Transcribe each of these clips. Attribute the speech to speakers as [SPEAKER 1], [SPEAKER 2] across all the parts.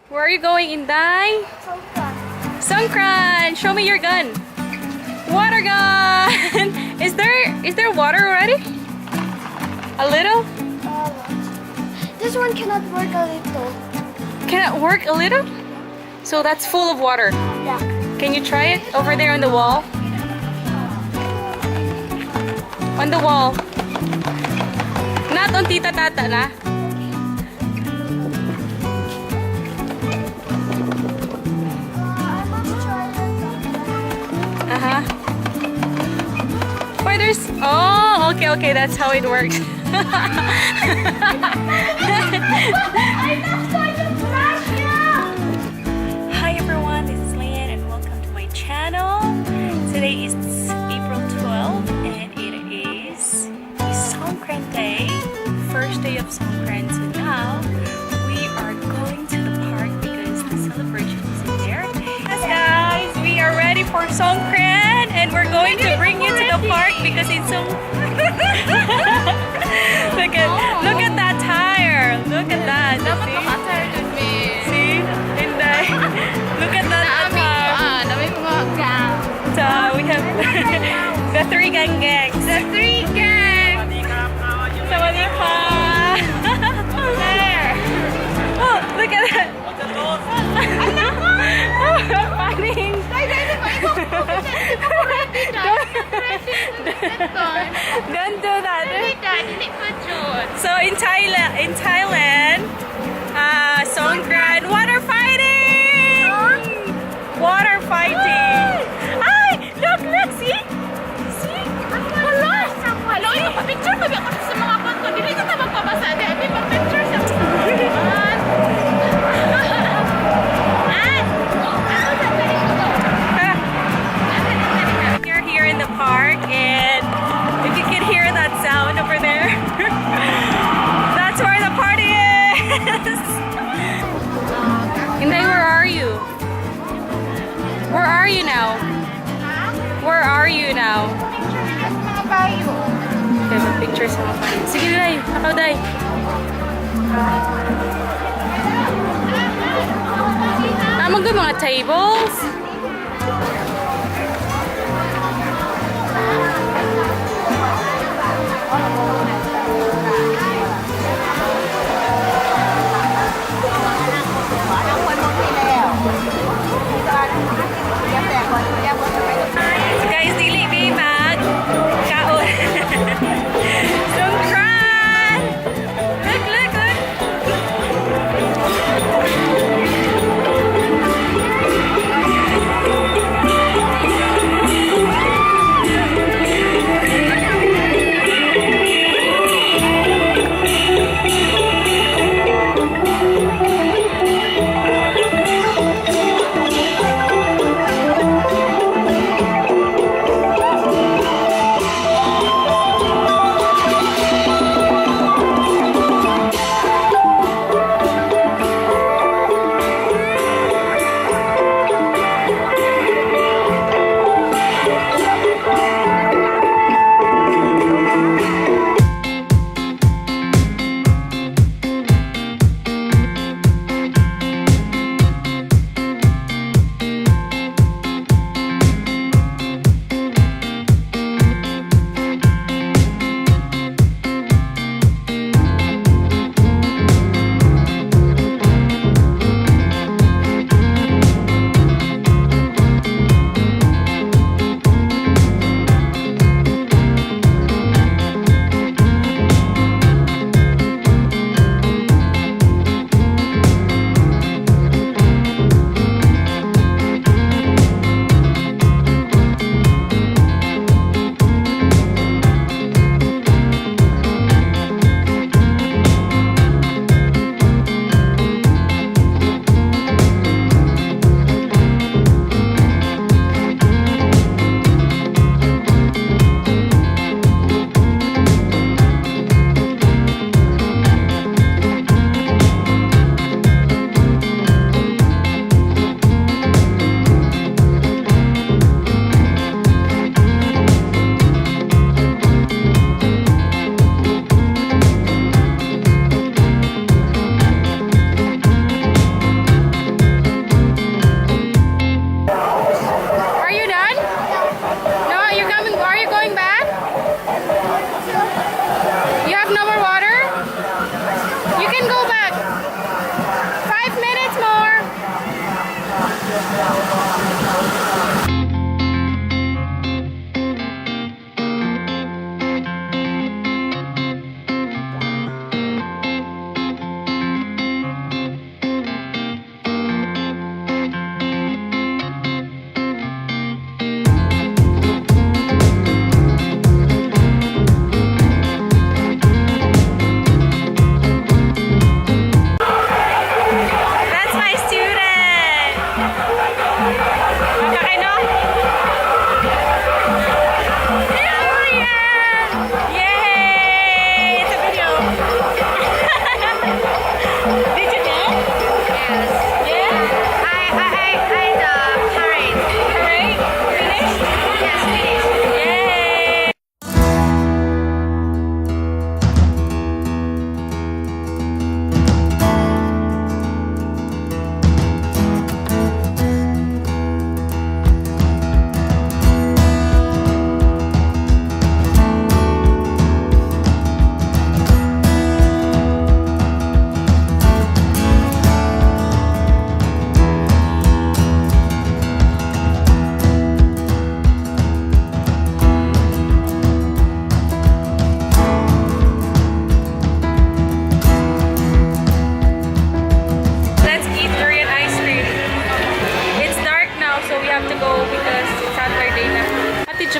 [SPEAKER 1] Where are you going, Inday?
[SPEAKER 2] Songkran.
[SPEAKER 1] Songkran! Show me your gun. Water gun! Is there water already? A little?
[SPEAKER 2] This one cannot work a little.
[SPEAKER 1] Can it work a little? So that's full of water.
[SPEAKER 2] Yeah.
[SPEAKER 1] Can you try it over there on the wall? On the wall. Not on Tita Tata na.
[SPEAKER 2] I must try it.
[SPEAKER 1] Why there's... Oh, okay. That's how it works.
[SPEAKER 2] I love to flash, yeah.
[SPEAKER 1] Hi everyone, this is Leanne and welcome to my channel. Today is April 12 and it is Songkran Day, first day of Songkran. So now we are going to the park because the celebration is in there. Yes guys, we are ready for Songkran and we're going to bring you to the park because it's so... Look at that tire. Look at that.
[SPEAKER 3] Dapat
[SPEAKER 1] See?
[SPEAKER 3] Maka-attire jud mi.
[SPEAKER 1] See? Inday. Look at that
[SPEAKER 3] Naami
[SPEAKER 1] attire.
[SPEAKER 3] ah, nami mga gang.
[SPEAKER 1] So we have the three gang gangs.
[SPEAKER 3] The three gang.
[SPEAKER 1] สวัสดีค่ะ.
[SPEAKER 3] There.
[SPEAKER 1] Oh, look at that. Fighting. Don't do that. So in Thailand, Songkran water fighting. Water fighting. Ay, look, look, see? See?
[SPEAKER 3] Hala! Hala, oy, magpa-picture pa ako sa mga konto. Dili ta magpabasa. Di, di pa-picture sa. An. An. Ako sa
[SPEAKER 1] Ah. We're here in the park, and if you can hear that sound over there, that's where the party is. Inday, where are you? Where are you now? Where are you now?
[SPEAKER 3] Picture nila sa mga bayo.
[SPEAKER 1] Okay, picture sa mga bayo. Sige, Day. Ako, Day. Tama ko mga tables. So guys, dili mi mag kaon. Songkran! Look, look, look!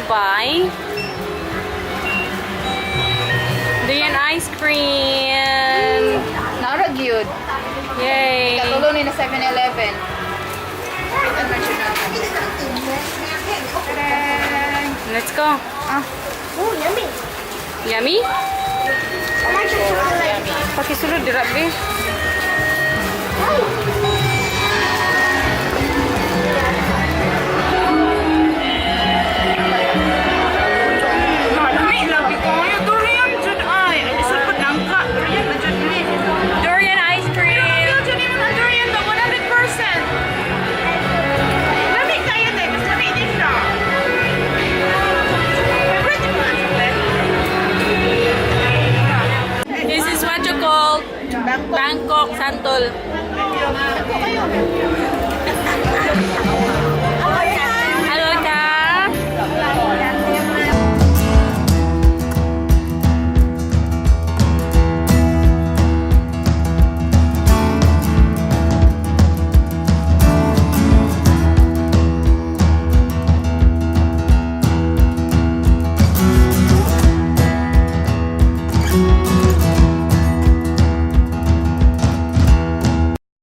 [SPEAKER 1] buy durian ice cream.
[SPEAKER 3] Naa ra gyud.
[SPEAKER 1] Yay!
[SPEAKER 3] Katulo ni na 7-Eleven. Ito na siya na.
[SPEAKER 1] Let's go.
[SPEAKER 2] Oh, yummy.
[SPEAKER 1] Yummy?
[SPEAKER 2] I like the chocolate.
[SPEAKER 1] Pakisulod dira be.
[SPEAKER 3] Lami lagi ko. Durian jud ay. Ay isod pud nangka. Durian na jud ni.
[SPEAKER 1] Durian ice cream.
[SPEAKER 3] Pero jud ni man durian ba 100%. Lami kayo din. Mas lami din siya. Favorite mo ang chocolate?
[SPEAKER 1] This is what you call Bangkok Santol.